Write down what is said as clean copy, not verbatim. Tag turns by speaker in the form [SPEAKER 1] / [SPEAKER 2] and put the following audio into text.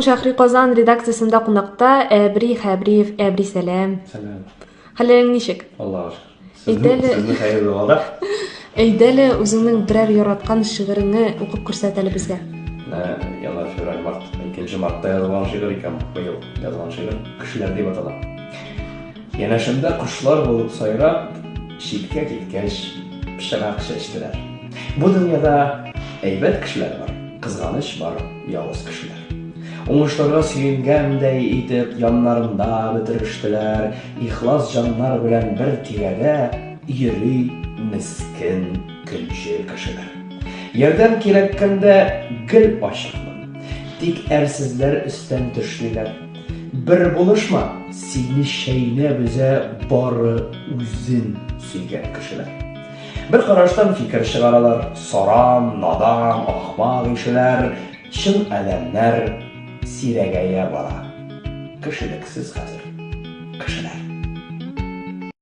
[SPEAKER 1] Шәһри Казан редакциясендә кунакта Әбри Хәбриев. Әбри, сәлам.
[SPEAKER 2] Сәлам.
[SPEAKER 1] Хәлләрең ничек?
[SPEAKER 2] Аллага шөкер. Әйдәле. Сезне хәер догада.
[SPEAKER 1] Әйдәле, үзеңнең берәр яраткан шигыреңне укып күрсәт әле безгә.
[SPEAKER 2] Яңа февраль, март, 2 мартта язылган шигырь икән, быел язылган шигырь. Кешеләр дип атала. Янәшәмдә кошлар булып сайрап, читкә киткәч, пычрак чәчтеләр. Бу дөньяда әйбәт кешеләр бар, кызганыч бар явыз кешеләр. Уңышларга сөенгәндәй итеп яннарында бөтерештеләр, ихлас җаннар белән бер тирәдә йөри мескен көнче кешеләр. Ярдәм кирәккәндә гел ачыкмын, тик әрсезләр өстән төшлиләр. Бер булышма, сине чәйнәп өзә бары үзен сөйгән кешеләр. Бер караштан фикер чыгаралар, саран, надан, ахмак ишеләр, чын адәмнәр сирәгәя бара. Кешелексез хәзер кешеләр.